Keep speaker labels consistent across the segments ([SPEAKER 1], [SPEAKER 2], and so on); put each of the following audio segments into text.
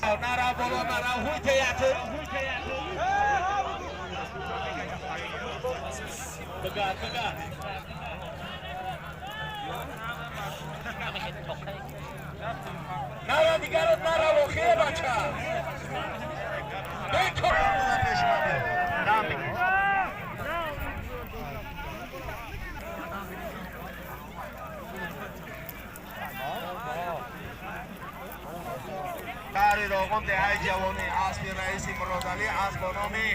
[SPEAKER 1] Нара боло нара ҳуй теятр. Бигар бигар. Нара дигарот нара вохе бача. Бекор. Дам бигир. Шаҳри Роғун деҳаи ҷавонӣ аспи раиси Муродалӣ асп бо номи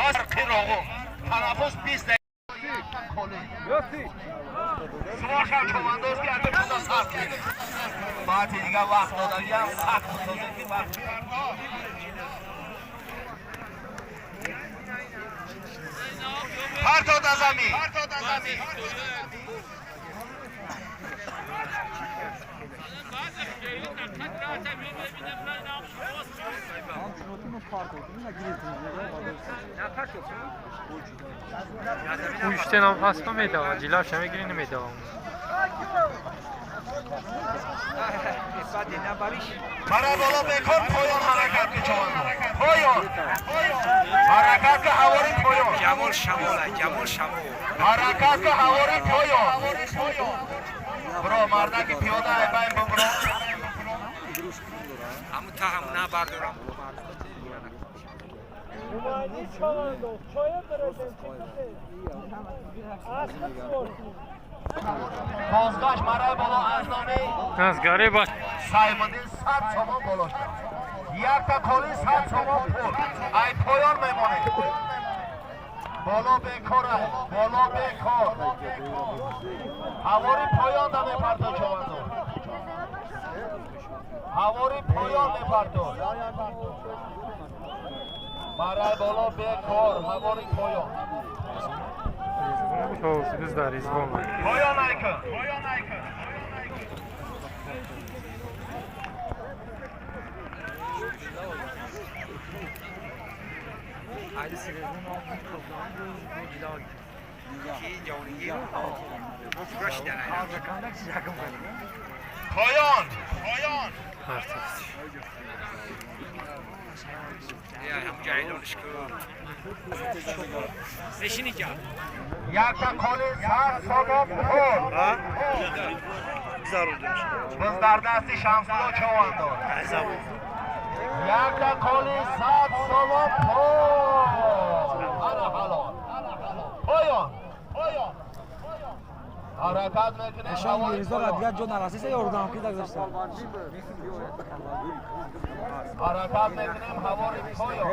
[SPEAKER 1] Асқи Роғун. Танаффус 20 дақиқа. Сувошам човандоз ки агар худо сахт кунед. Баъди дигар вақт додагиам сахт бисозед ки вақт партод аз замин.
[SPEAKER 2] Пуштенам ҳаст намедава, ҷилавша мегирӣ намедава.
[SPEAKER 1] Мара боло бекор поён ҳаракат ки човандоз. Поён. Ҳаракат ки ҳавори поён.
[SPEAKER 3] Ҷамол шамола, Ҷамол шамол.
[SPEAKER 1] Ҳаракат ки ҳавори поён. Бро мардаки пиёда ай байн бубро.
[SPEAKER 3] Ҳамун та ҳамун набардорам.
[SPEAKER 4] اومدی چاوندو چای برزن چی کنه؟ اصلا سوار.
[SPEAKER 1] Бозгашт мараи боло аз номи
[SPEAKER 2] Аз гари ба
[SPEAKER 1] Саймуддин 100 сомон боло шуд. Якта коли 100 сомон пул. Ай поён мемонед. Боло бекор ай. Боло бекор. Ҳавори поён да мепарто човандо. Ҳавори поён мепарто. Марай боло бекор, ҳавори поён.
[SPEAKER 2] Биз дар Ризвон.
[SPEAKER 1] Поён айкун. Поён айкун.
[SPEAKER 3] Ки ҷавонигӣ шидан.
[SPEAKER 1] Поён. Поён.
[SPEAKER 3] Ҳамун ҷа эълонш кун. Нишини ҷа.
[SPEAKER 1] Якта коли 100 сомон пул. Биз дар дасти Шамсулло човандор. Якта коли 100 сомон пул. Ана ҳалол. Поён. Поён. Ҳаракат мекунем.
[SPEAKER 5] Шом Мирзо дигар ҷо нарасиса ёрдам ки дагзашта.
[SPEAKER 1] Ҳаракат мекунем ҳавори поён.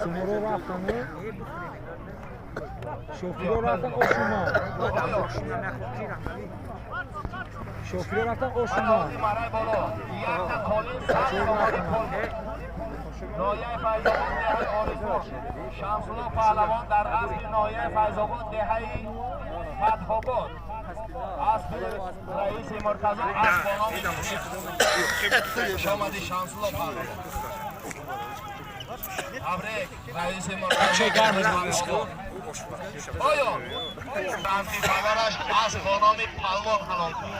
[SPEAKER 5] Сумуро рафтану шофиро рафтан ошума. Шофиро рафтан ошума.
[SPEAKER 1] Марай боло. Якта коли 100 сомони пул. Ноҳияи Файзобод деҳаи Оризбон. Шамсулло паҳлавон дар аспи ноҳияи Файзобод деҳаи Фатҳобод. Аспи раиси Муртазо асп бо номи Хушомадӣ Шамсулло паҳлавон. Табрик раиси Муртазо. Поён. Рамзи падараш асп бо номи Палвон ҳалол кард.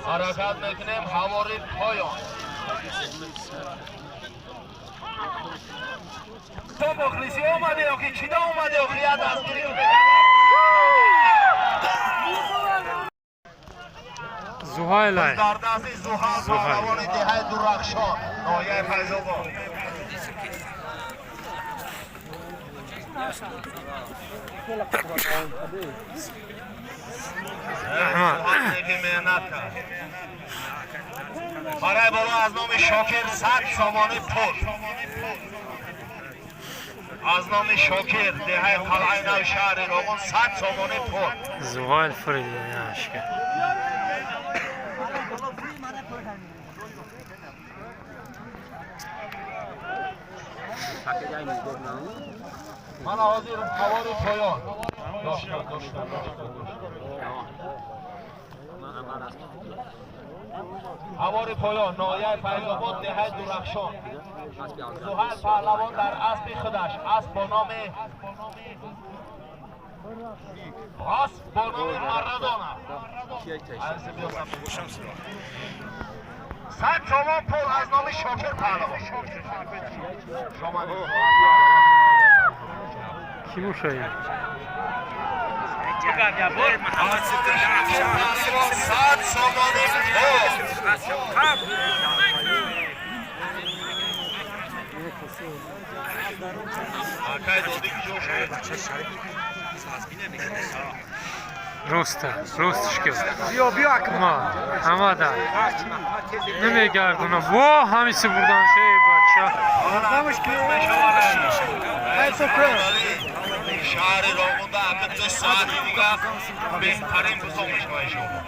[SPEAKER 1] Ҳаракат мекунем ҳавори поён. То мухлисӣ омадӣ ё ки чида омадӣ охи як дастгирӣ
[SPEAKER 2] Зуҳайлай.
[SPEAKER 1] Дар дасти Зуҳал паҳлавони деҳаи Дурахшон, ноҳияи Файзобод. Зуҳал меҳнат кард. Барои боло аз номи Шокир 100 сомонӣ пул. Аз номи Шокир деҳаи Қалъаи Нав шаҳри Роғун 100 сомонӣ пул.
[SPEAKER 2] Зуҳайл фурида.
[SPEAKER 1] Мана ҳозир ҳавори поён. Дошта, дошта, дошта, дошта. Ҳавори поён, ноҳияи Файзобод, деҳаи Дурахшон. Зуҳал паҳлавон дар аспи худаш, асп бо номи Асп бо номи Марадона. 100 сомон пул аз номи Шокир Паҳлавон.
[SPEAKER 2] Ки бошад?
[SPEAKER 1] 100 сомони пул.
[SPEAKER 2] Роста, росташки. Биё, ҳамада. Намегардонам. Во, ҳамиси бурдан шей бача.
[SPEAKER 1] Шаҳри Роғунда ака 2 соати дига беҳтарин бузо мешавад иншоалло.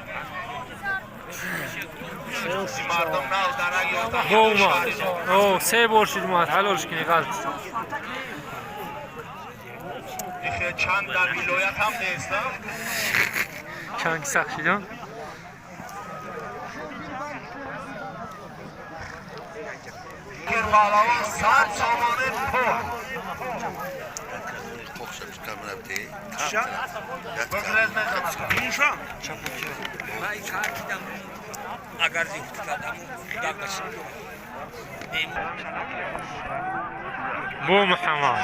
[SPEAKER 1] Мардум нав дарак ёфта.
[SPEAKER 2] Бома. О, се бор шуд ма ҳалолш кини ғалт.
[SPEAKER 1] Ихе чанд дар вилоят ҳам нест, а?
[SPEAKER 2] Чанд сахт шидам?
[SPEAKER 1] Паҳлавон 100 сомони пул.
[SPEAKER 2] Бо Муҳаммад.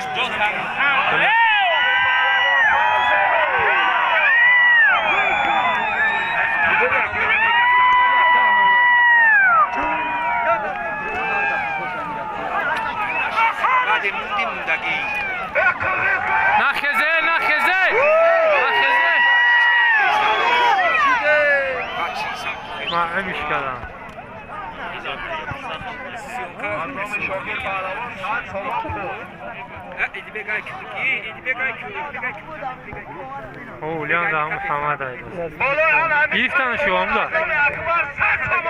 [SPEAKER 2] Нахезе, нахезе! Нахезе! Ма ҳамиш кардам. О, Ульян да Муҳаммад айда. Гирифтан шуамда.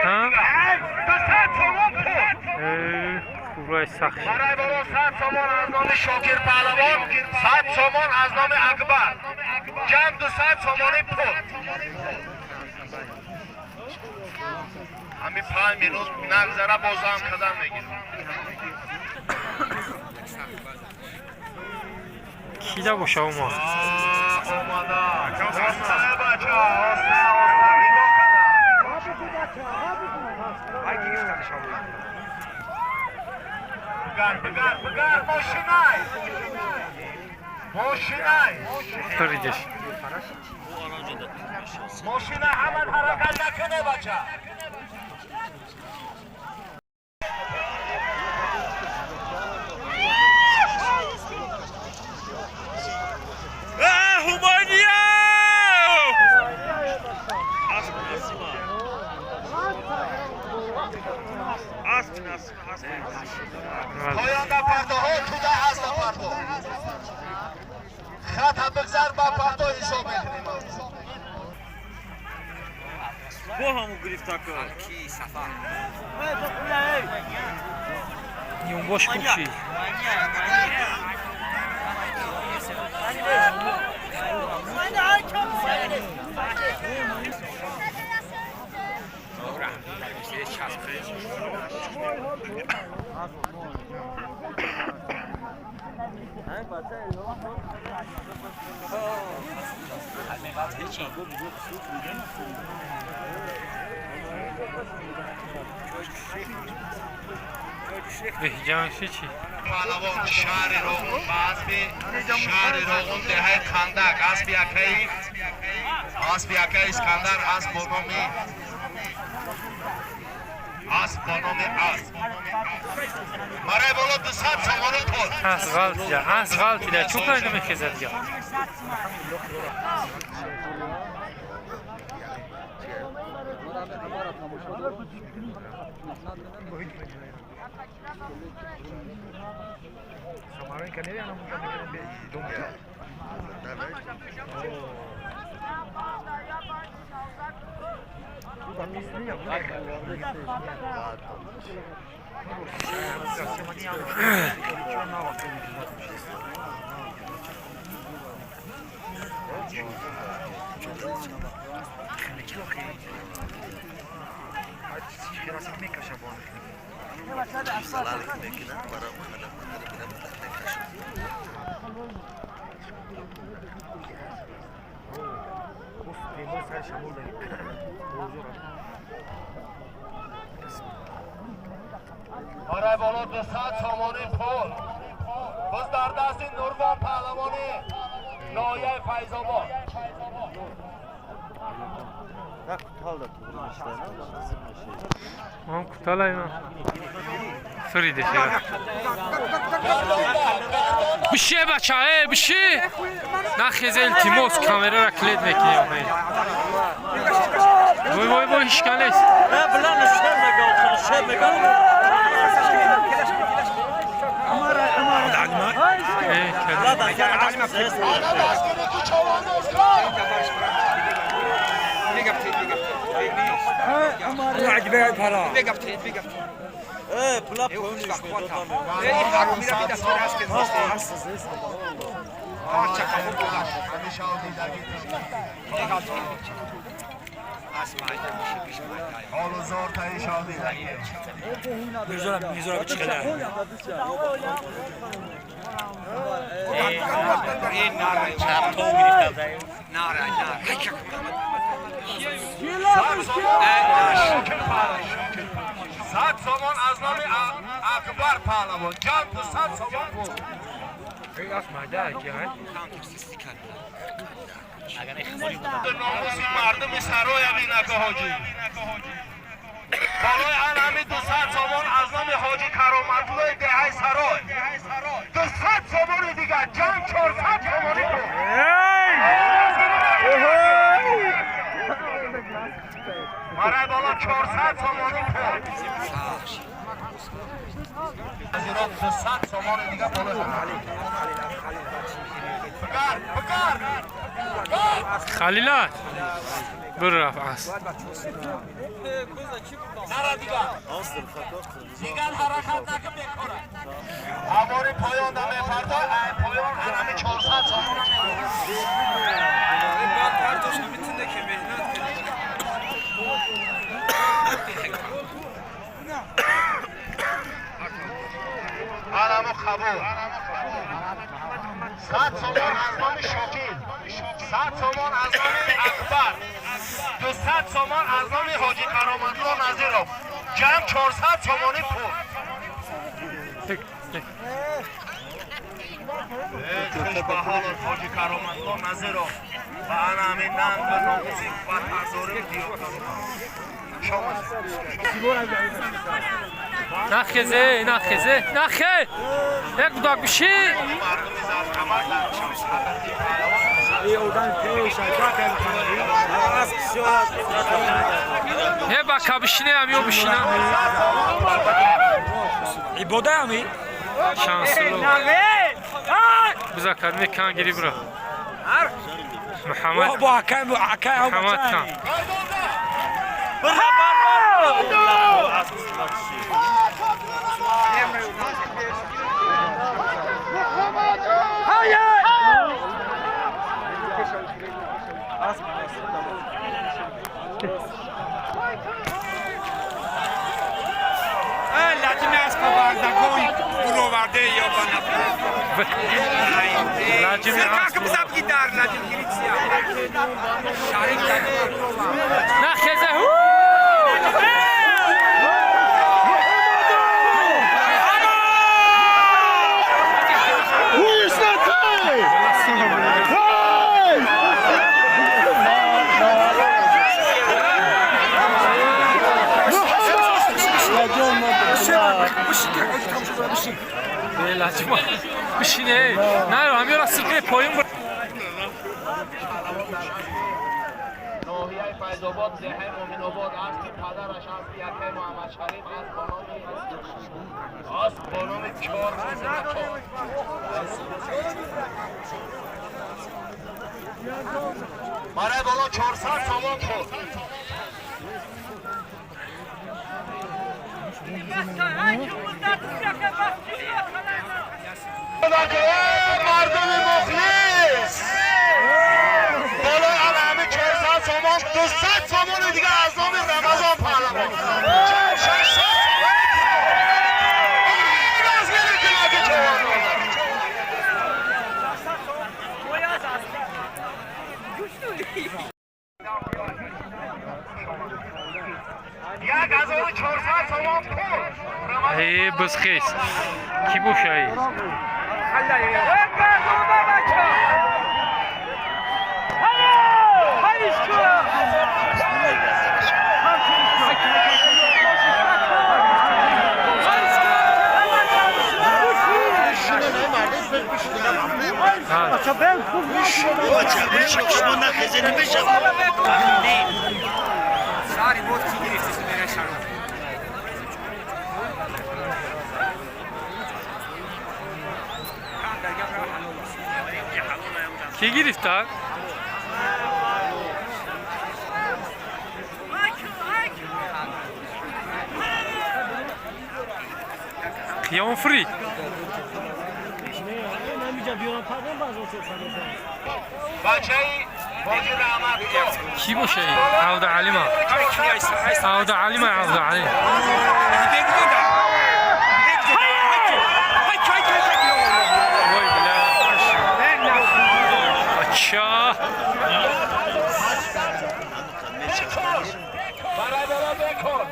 [SPEAKER 2] Ҳа? Курай сахт.
[SPEAKER 1] Барои боло 100 сомон аз номи Шокир Паҳлавон, 100 сомон аз номи Акбар. Ҷамъ 200 сомони пул. Ҳамин 5 минут нагзара бозам кадан мегирам.
[SPEAKER 2] Кида боша ома?
[SPEAKER 1] Омада. Оста бача, оста, оста, нигоҳ кана. Бигар, бигар, бигар, мошинай. Мошинай.
[SPEAKER 2] Торидеш.
[SPEAKER 1] Мошина ҳаман ҳаракат накуне бача. Поён дар пардоҳо туда ҳаст дар пардо. Хата бигзар ба пардо ҳисоб мекунем.
[SPEAKER 6] Бо ҳаму гирифта кар.
[SPEAKER 2] Ниюмбош хуб шид. Ҷамшид чӣ?
[SPEAKER 1] Паҳлавон шаҳри Роғун ба асби шаҳри Роғун деҳаи Қандак асби акаи Искандар асб бо номи асб. Барои боло 200 сомони пул.
[SPEAKER 2] Асб ғалтида, асб ғалтида. Чӯпай намехезад га.
[SPEAKER 1] Барои боло 200 сомонӣ пул. Боз дар дасти Нурбон паҳлавони ноҳияи Файзобод.
[SPEAKER 2] Ман куталайма. Суриде шева. Биши бача, э, биши. Нахезе илтимос, камерара клет мекунем. Вой вой вой, ҳичка нест. Э, кадом.
[SPEAKER 1] Сад сомон аз номи Акбар паҳлавон. Ҷамъ 200 сомон пул. Номуси мардуми сароя бинака ҳоҷӣ. Болои ан ҳами 200 сомон аз номи ҳоҷӣ Кароматуллои деҳаи Сарой. 200 сомони дигар, ҷамъ 400 сомонӣ пул. Барои боло 400 сомонӣ пул. Аз 200 сомони дигар боло. Бигар, бигар.
[SPEAKER 2] Халилат. Бирафт аст.
[SPEAKER 1] Нара дигар. Дигар ҳаракат накун бекора. Авори поён да мепартой, ай поён ҳанами 400 сомона мегирад. Аламу қабул. 100 сомон аз номи Шокир, 100 сомон аз номи Акбар, 200 сомон аз номи ҳоҷӣ Кароматулло Назиров. Ҷамъ 400 сомонӣ пул. Хуш ба ҳолат ҳоҷӣ Кароматулло Назиров. Ва ана ҳамин нанг ва номуси ватандорӣ
[SPEAKER 2] Нахезе, нахезе, нахе! Як гудак биши! Е бака бишине, ам ё бишина.
[SPEAKER 5] Ибода ами?
[SPEAKER 2] Шансулу. Биза кадме кан гири бира. Муҳаммад.
[SPEAKER 5] Бо акай, бо акай,
[SPEAKER 2] Муҳаммад кан. Нахезе. Бишине, наро, ҳамёра сирқи поён.
[SPEAKER 1] Ноҳияи Файзобод, деҳаи Муминобод, аспи падараш аспи якаи Муҳаммадшариф аст бо номи асп бо номи чор чор. Барои боло 400 сомон пул. Мардуми мухлис! Болои ана ҳами 400 сомон, 200 сомони дигар аз номи Рамазон паҳлавон. 600 сомони пул. Дастгирӣ кунад ки чор.
[SPEAKER 2] Э, бизхез кӣ бошаи? Кӣ гирифта? Қиёнфрид. Кӣ бошаи? Авдаалима, Авдаалима, Авдаалим. Ой, бля. Ача.
[SPEAKER 1] Барай боло бекор.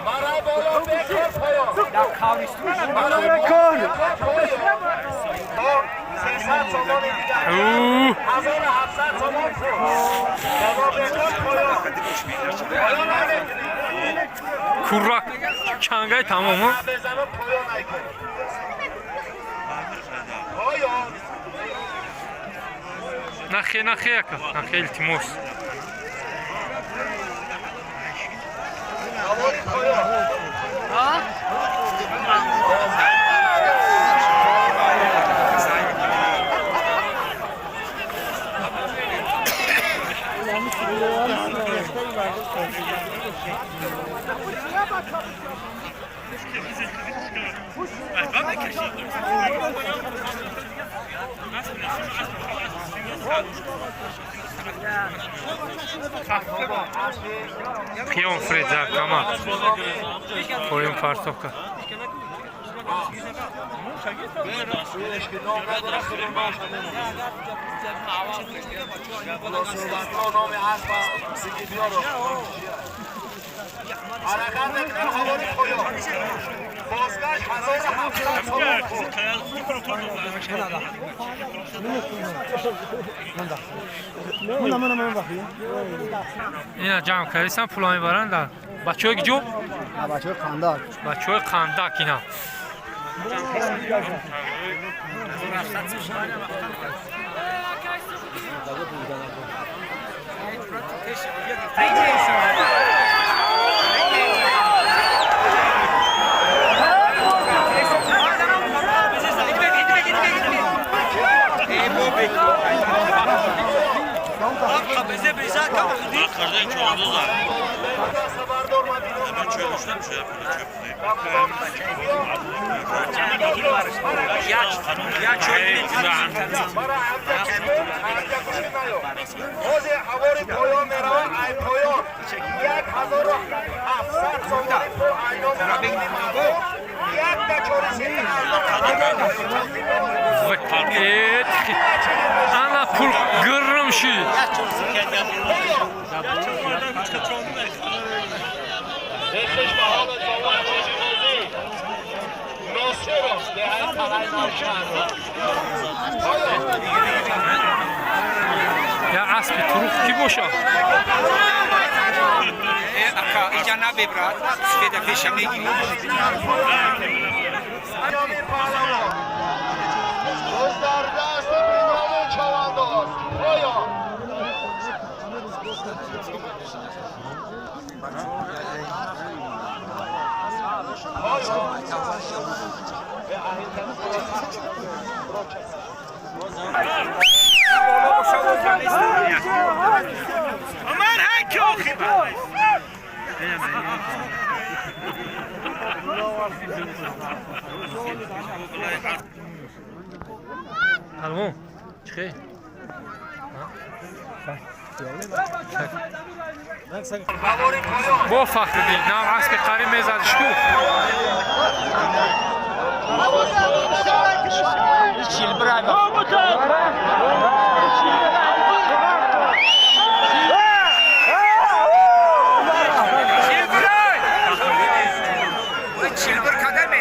[SPEAKER 1] Барай боло бекор поён. Барай боло бекор. 300 сомони дигар. 1700 сомон пул. Боло бекор поён. Поён намекунӣ.
[SPEAKER 2] Курак чангай тамому.
[SPEAKER 1] Безанам поён айкун. Поён.
[SPEAKER 2] Нахе, нахе, ака, нахе, илтимос.
[SPEAKER 1] Ҳавои поён.
[SPEAKER 2] Қиём Фред заркама. Поён партовка.
[SPEAKER 1] ҳаракат мекунем, ҳавои поён. Бозгашт 1700 сомон пул.
[SPEAKER 2] Ина ҷамъ кардисан, пула мебаранд дар бачаҳои ҷо?
[SPEAKER 7] Бачаҳои Қандак.
[SPEAKER 2] Бачаҳои Қандак ина.
[SPEAKER 1] Ҳозир ҳавори поён меравад, ай поён 1700 сомони пул айно меравад, мардум якта чорисети.
[SPEAKER 2] Ана пул гирм шид.
[SPEAKER 1] Рехиш ба ҳоли зовар чеши бозӣ Носиров деҳаи Қалаи Навшаҳр.
[SPEAKER 2] Я аспи турух кӣ боша?
[SPEAKER 3] Ака, иҷа набебрад, сфеда пеша мегирӣ.
[SPEAKER 1] Ҷоми паҳлавон боз дар дасти биноми чавандоз. Поён. Поён.
[SPEAKER 6] من هک آخی.
[SPEAKER 2] Палвон, чихе?
[SPEAKER 1] Ҳавори поён.
[SPEAKER 2] Бо Фахриддин нам аспи қариб мезадиш ку.
[SPEAKER 3] Чилбир када.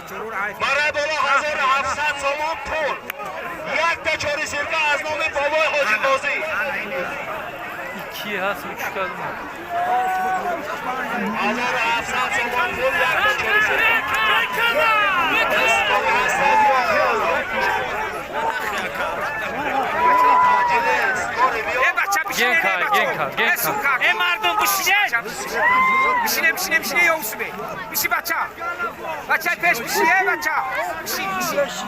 [SPEAKER 1] Барои боло 1700 сомон пул. Якта чори сирка аз номи бобои Ҳоҷи Қозӣ.
[SPEAKER 2] Ки ҳаст учкад.
[SPEAKER 1] 1700 сомон пул, якта чори сирка.
[SPEAKER 2] Генка, генка, генка.
[SPEAKER 3] Э мардум, бишинед. Бишине, бишине, бишине, ё усубе. Биши бача. Бача пеш биши, э бача. Биши, биши.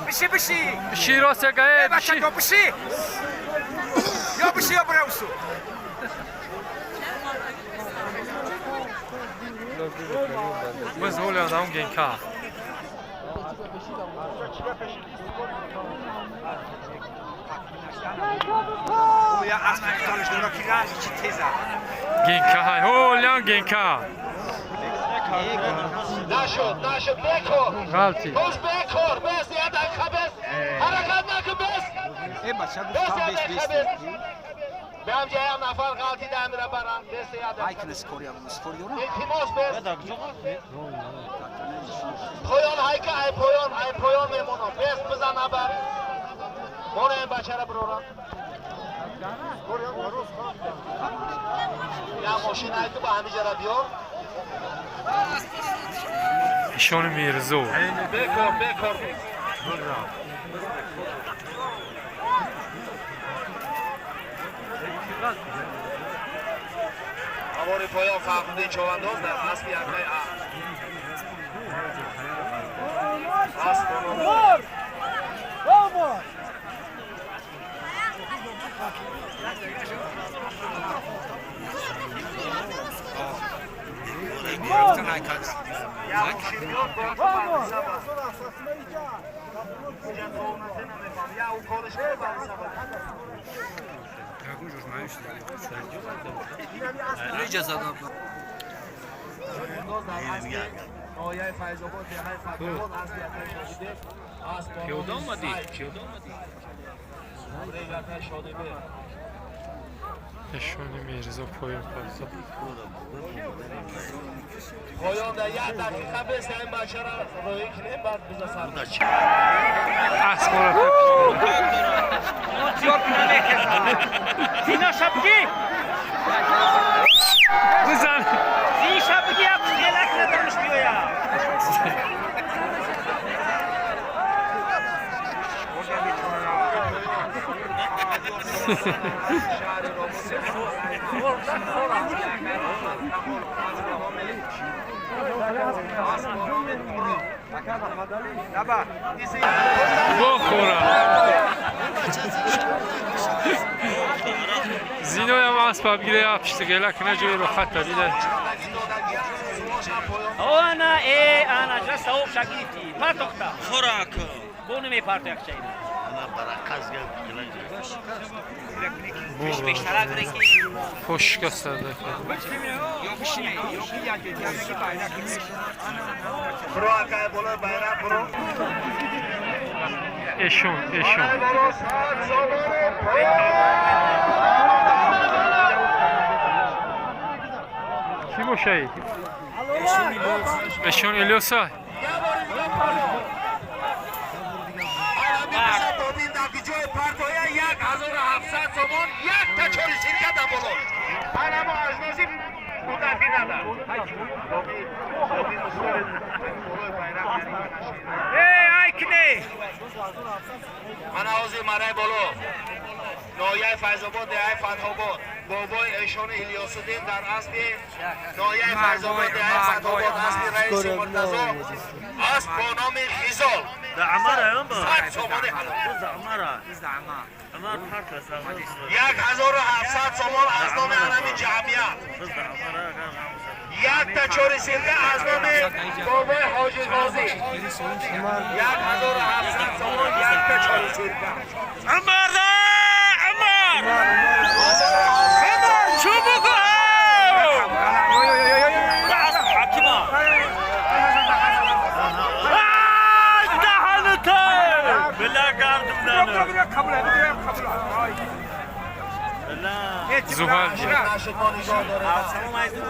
[SPEAKER 3] Биши, биши.
[SPEAKER 2] Биши рост яга,
[SPEAKER 3] э
[SPEAKER 2] э
[SPEAKER 3] бача,
[SPEAKER 2] биши.
[SPEAKER 3] ё биши. Ё биши, ё бира усу.
[SPEAKER 2] Biz ҳолиам генка.
[SPEAKER 3] Я асп талиш дора ки раз чи теза.
[SPEAKER 2] Генка ҳай, ҳолиам генка.
[SPEAKER 1] Нашуд, нашуд, бекор.
[SPEAKER 2] Ғалти.
[SPEAKER 1] Боз бекор, бес, як дақиқа бес. Ҳаракат накун, бес.
[SPEAKER 3] Э бача
[SPEAKER 1] Бес,
[SPEAKER 3] гуфтам
[SPEAKER 1] як
[SPEAKER 3] бес
[SPEAKER 1] дақиқа
[SPEAKER 3] бес.
[SPEAKER 1] бес. Беам ҷаям нафар ғалти дамира баран. Бес, як
[SPEAKER 3] Ай
[SPEAKER 1] дақиқа.
[SPEAKER 3] кне скория, скория.
[SPEAKER 1] Илтимос, бес. Поён ҳайка, ай поён, ай поён мемонам. Бес бизан абар. Мона ин бачара бирорам. Я мошин ай ту ба ҳамиҷара биёр.
[SPEAKER 2] Ишони Мирзо.
[SPEAKER 1] Бекор, бекор. Ҳавори поён Фахриддин Човандоз дар асби якаи А. Асб бо номи
[SPEAKER 4] Vamos!
[SPEAKER 1] Я мошин биёр, бо ту барисаба. Инҷа зовназе намефаҳм. Я ӯ кориш кун барисаба. Човандоз дар асби ноҳияи Файзобод, деҳаи Фатҳобод, асби якаи Шодибек, асб бо номи Сайд. Ҳамроҳи якаи Шодибек.
[SPEAKER 2] Ишони Мирзо поён фарзо.
[SPEAKER 1] Поён дар як дақиқа бес ин бачара роҳӣ кунем, баъд биза сар.
[SPEAKER 2] Асбора
[SPEAKER 6] Зина шабги!
[SPEAKER 2] бизан.
[SPEAKER 6] Зин шабги як гелак надониш биёя.
[SPEAKER 1] Шаҳри Робот.
[SPEAKER 2] Бохӯра. Зиноям асб бигире я пишти гела кина ҷои рохат дида.
[SPEAKER 6] Ана э ана ҷа савоб шагирифти. Партохта.
[SPEAKER 7] Хӯрак.
[SPEAKER 6] Бо намепарто як чайна.
[SPEAKER 7] Ана бараказ гап.
[SPEAKER 6] Пеш пештара гире ки.
[SPEAKER 2] Пошка сада.
[SPEAKER 3] Ё бишине, ё ки як як байрак.
[SPEAKER 1] Бро акай болои байрақ бро.
[SPEAKER 2] Эшон, эшон.
[SPEAKER 1] Боло 100 сомони пул.
[SPEAKER 2] Ки бошаи? Эшон Илёса.
[SPEAKER 1] Ҷои партоя 1700 сомон, якта чори сирка дар боло. Анамо ажноси мудафи надад.
[SPEAKER 3] Э ай кне.
[SPEAKER 1] Мана ҳозир мараи боло ноҳияи Файзобод, деҳаи Фатҳобод, бобои эшони Илёсуддин дар асби ноҳияи Файзобод, деҳаи Фатҳобод, асби раиси Муртазо, асб бо номи Хизол, 100 сомони ҳалол. 1700 сомон аз номи анами ҷамъият, якта чори сирка аз номи бобои Ҳоҷи Ғозӣ, 1700 сомон, якта чори сирка.
[SPEAKER 6] Умар! Умар! Умар чӯбуку! Ҳакима. Ай даҳаната!
[SPEAKER 7] Била гардум.
[SPEAKER 3] Қабул, қабул.
[SPEAKER 2] Зуҳал.
[SPEAKER 1] Нашуд, мо нигоҳ дорем.
[SPEAKER 3] Салом аз ду.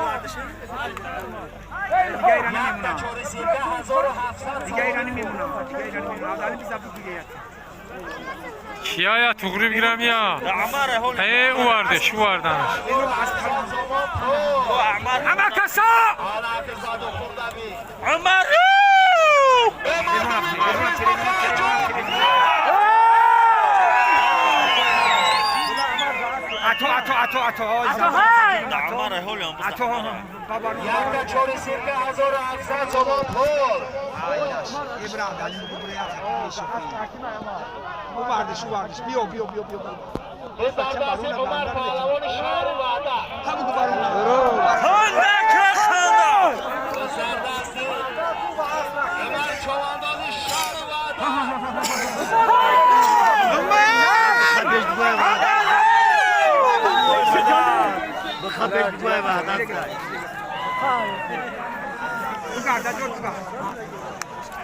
[SPEAKER 1] Якта чори сирка 1700.
[SPEAKER 3] Дига ирани мемонам, дига ирани мемонам. Али биза бугирия.
[SPEAKER 2] Кия я туғри бигирам я? Э, увардеш, уваранаш.
[SPEAKER 3] Ама каса!
[SPEAKER 7] Умар!
[SPEAKER 3] Ато, ато, ато, ато. Ато, баба.
[SPEAKER 1] Якта чори сирка 1700 сомон пул.
[SPEAKER 3] Ибрам, Али бугирия. Увардеш, увардеш. Биё, биё, биё, биё.
[SPEAKER 1] Сардаст Умар паҳлавони шаҳри Ваҳдат.
[SPEAKER 7] Ханда ханда!
[SPEAKER 1] Сардасти Умар човандози шаҳри Ваҳдат.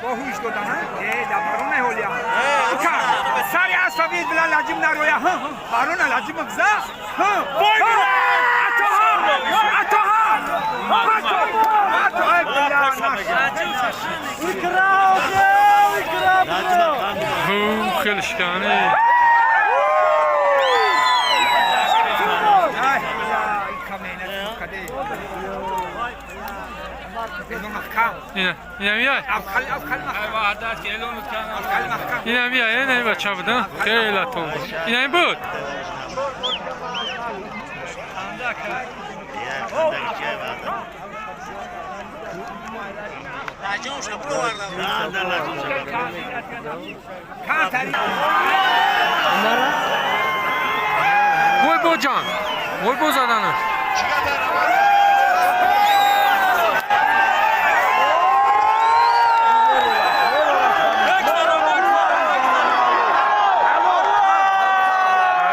[SPEAKER 3] Бо ҳуш додан, э, да барона ҳолия. Сари асаби била лаҷим нароя. Барона лаҷим гза. Бой! Ато ҳа! Ато ҳа! Ато! Ато эй била наш.
[SPEAKER 2] Ҳу, хеле шикани.
[SPEAKER 3] Ай, била, камена каде.
[SPEAKER 2] Ина, ина мия? Ина мия, ина ин бача буд, а? Хеле тоб буд. Ина ин буд? Вой боҷан, вой бо заданаш.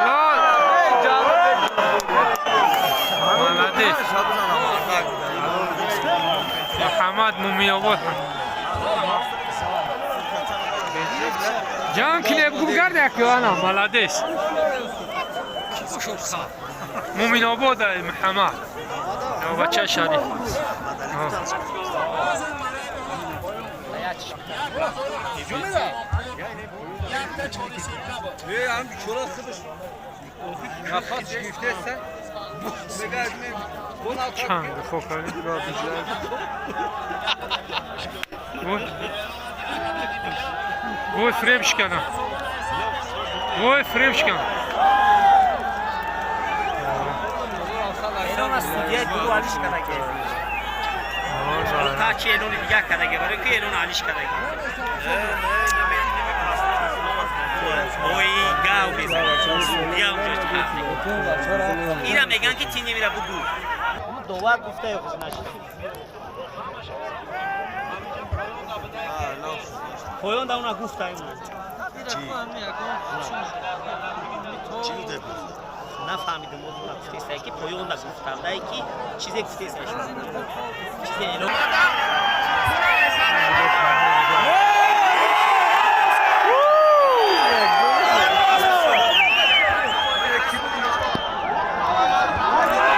[SPEAKER 2] Ҳалол! Молодец. Муҳаммад Муминобод. Ҷан кине бугу гарда як ана, молодец. Муминобод ай Муҳаммад. Бача Шариф. Чанд хокали. Вой. Вой фиреб шикана. Вой фиреб шикана.
[SPEAKER 6] Элон аз судияи дуру алиш кардаге. Та чи элони дигар кардаге, барои ки элон алиш кардаге. Ой, гав мезанад. Судия унҷо ира меган ки ти немира бугу. Довар гуфта ё хуз нашид. Поён да уна гуфта ин. Нафаҳмидам, гуфтесае ки поён да гуфтам, дае ки чизе гуфтесае шумо. Чизе элон.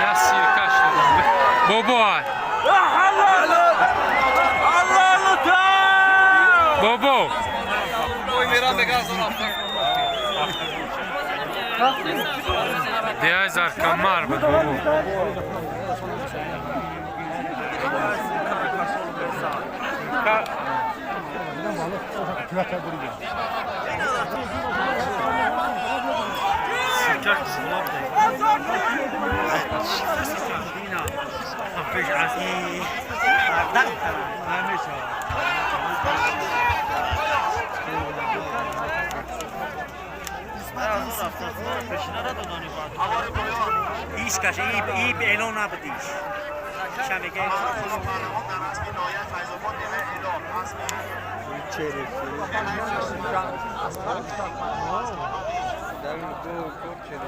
[SPEAKER 2] Я сиркаш додам. Бобо ай. Бобо. Деай Заркамар буд бобо.
[SPEAKER 6] Иш каш, и элон набуд иш. Ша мега.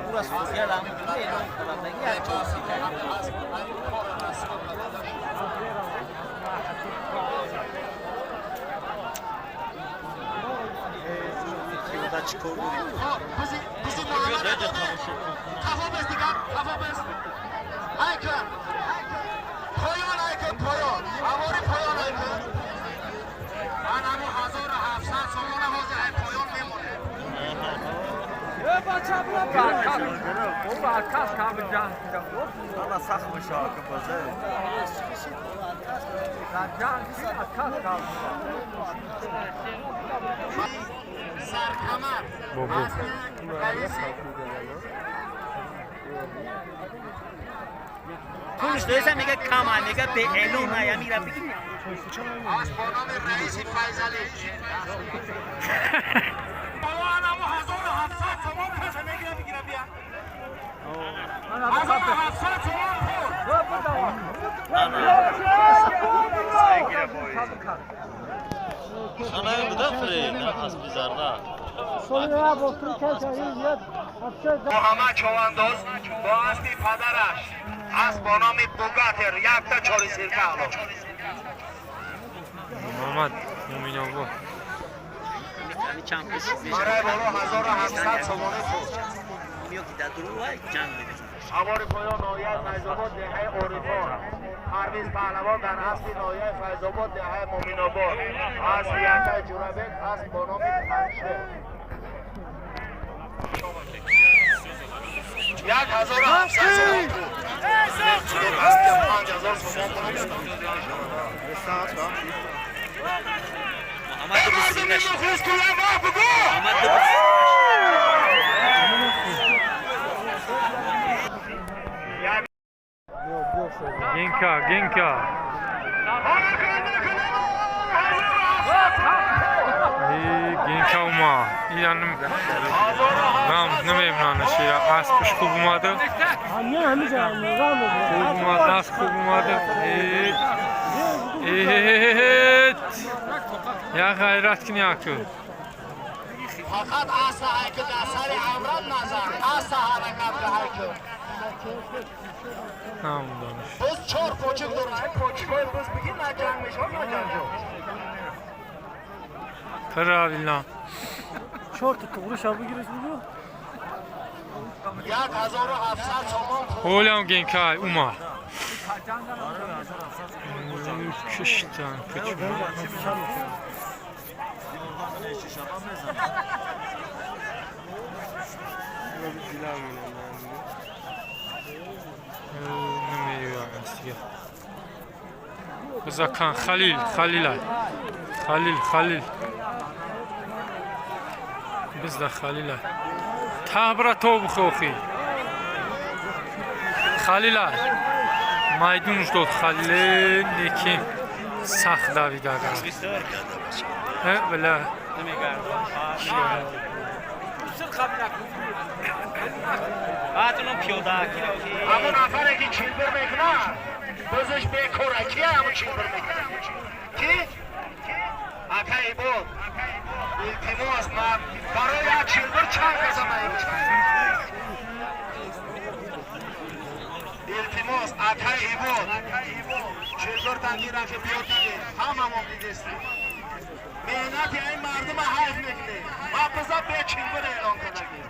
[SPEAKER 6] Ура судия ламу элон кардаги, як чоси.
[SPEAKER 2] Бобо.
[SPEAKER 6] Пулш доеса мега кама, мега беэлон ая мира бигӣ.
[SPEAKER 1] Аз бо номи раиси Файзалӣ. Боло 1700 сомон пеша мегира, бигира бия. 1700 сомон пул.
[SPEAKER 7] Ханае буда фред, аспи зарда.
[SPEAKER 1] Муҳаммад Човандоз бо аспи падараш, асп бо номи Бугатер, якта чори сирка ало.
[SPEAKER 2] Муҳаммад Муминобод.
[SPEAKER 1] Барои боло 1700 сомонӣ пул. Ҳавори поён ноҳияи Файзобод, деҳаи Орифон. Парвиз Паҳлавон дар аспи ноҳияи Файзобод, деҳаи Муминобод. Аспи якаи Ҷурабек, асп бо номи Панҷшер. 1700 сомон пул. Аспи 5000 сомон пул.
[SPEAKER 6] Муҳаммад Муҳаммад.
[SPEAKER 2] Генка, Генка. Генка ума. Ияним нам намебинанд шира аспш хуб омада. Хуб омада, асп хуб омада. Я ғайрат кини аку.
[SPEAKER 1] Фақат аса айки дар сари амрад назар, аса ҳаракат ка айки.
[SPEAKER 2] Намудониш.
[SPEAKER 1] Боз чор почик дорад. Почикҳои боз бигир, на ҷанг мешавад, на ҷанг.
[SPEAKER 2] Правильно.
[SPEAKER 4] Чорта туғри бигириш бугу.
[SPEAKER 1] 1700 сомон пул.
[SPEAKER 2] Ҳолям Генкай ума. Киштан кучу. Закан Халил, Халила. Халил, Халил. Bizda Халила. Табра тоб хохи. Халила. Майдунш дод Халиле неки сахт давидага. Била.
[SPEAKER 1] Ҳамон нафаре ки чилбир мекунад, бозаш бекора. Ки ҳамон чилбир мекунад? Ки? Ака Ибод. Илтимос, ман барои як чилбир чанд каса маиб. Илтимос, ака Ибод. Чилбир тангира ки биё дидем. Ҳамамон дидестем. Меҳнати ин мардума ҳайф мекунем. Ма биза бе чилбир эълон кардагем.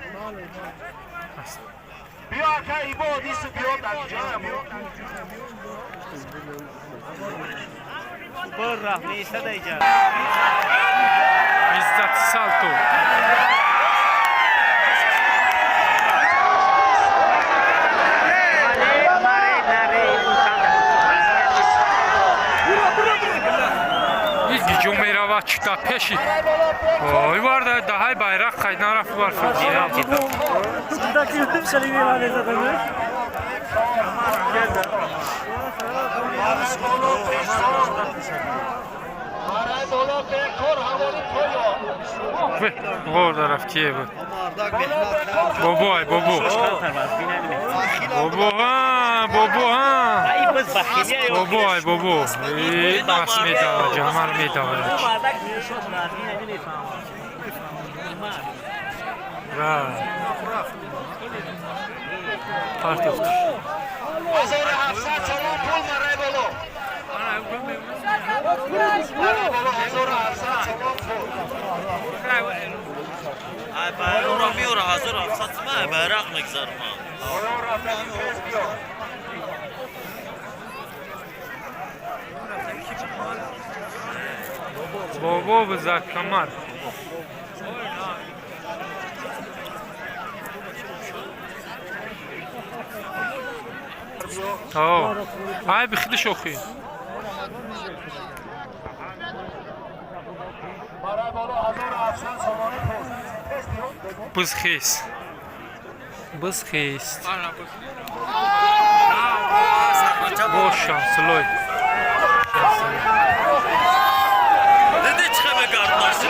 [SPEAKER 1] Биё ака Ибод, ису биё дар ҷоям.
[SPEAKER 6] Бор рафт меистада иҷа.
[SPEAKER 2] Иззат салто. Ҷо меравад чита пеши. Ой варда даҳай байрақ қайд нарафт вар. Ғор дарафт кие буд? Бобо ай бобо. Бобо ҳа, бобо ҳа. Бобо ай бобо. Бас медавад, ҷамал медавад. Ра. Партофт.
[SPEAKER 1] 1700 сомон пул марай боло. Марай боло 1700 сомон пул.
[SPEAKER 7] Ай байроқро меора 1700 сомон, ай байрақ мегзарам.
[SPEAKER 1] Оё рафтаги тез биё.
[SPEAKER 2] Бобо бизад камар. О, айби худаш охи.
[SPEAKER 1] Барои боло 1700 сомонӣ пул.
[SPEAKER 2] Бузхист. Бузхист. Бо Шамсулой.
[SPEAKER 7] Деде чӣ мегардаши?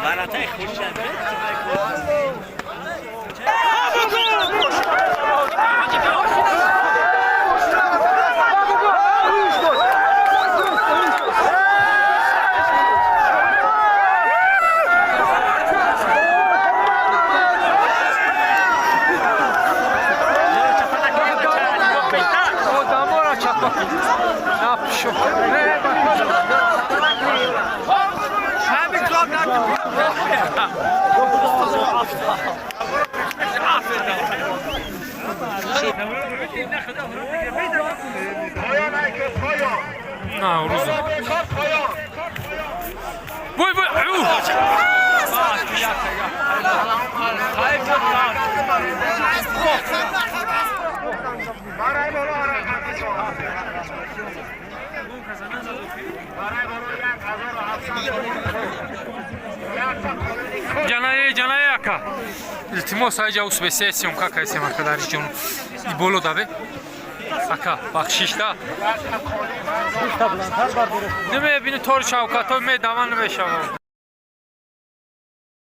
[SPEAKER 6] Баратай хуршад.
[SPEAKER 2] Одамора чапа. Напшо.
[SPEAKER 1] Поён, ай ки поён.
[SPEAKER 2] Наврӯз.
[SPEAKER 1] Бекор поён.
[SPEAKER 2] Вой, вой, ӯ!
[SPEAKER 1] Барои боло ҳаракат мешавад. Барои боло 1700 сомонӣ пул. Якта қолини кор.
[SPEAKER 2] Ҷанаe, ҷанаe ака. Илтимос, айҷа усбесе съёмка кайсем ака дар ҷон. И боло даве. Ака, бахшишта.
[SPEAKER 1] Якта қолин.
[SPEAKER 2] Намебини тори шавкато медаван намешава.